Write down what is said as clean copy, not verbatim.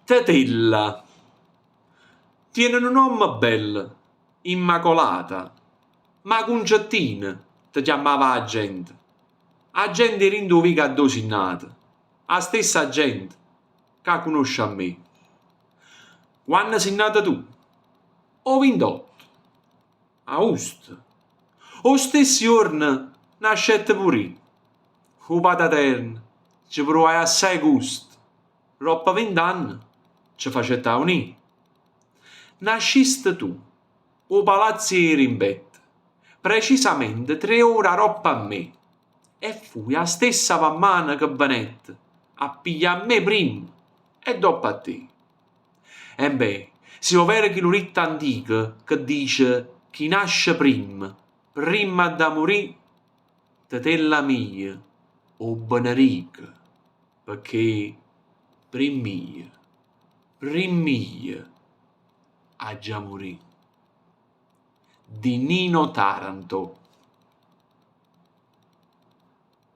Tetella. Tiene nu nomme bello, Immacolata, ma Cuncettina te chiammava 'a gente. 'A gente 'e dint' 'o vico addò si' nata, 'a stessa gente ca cunosce a me. Quanno si' nata tu? 'O vintotto austo, 'o stesso juorno nascette pur' i'. 'O Pataterno ce pruvaje assaje gusto, doppo vint'anni ce facette aunì. Nasciste tu 'o palazzo 'e rimpetto, precisamente tre ore aropp' a me, e fuje 'a stessa vammana ca venette a piglià a me primma e doppo a te. Embè, si è overo chillu ditto antico ca dice: chi nasce primma, primma adda murì, Tetella mia, 'o benedico, pecchè primm' ij, primm' ij aggia murì. Di Nino Taranto.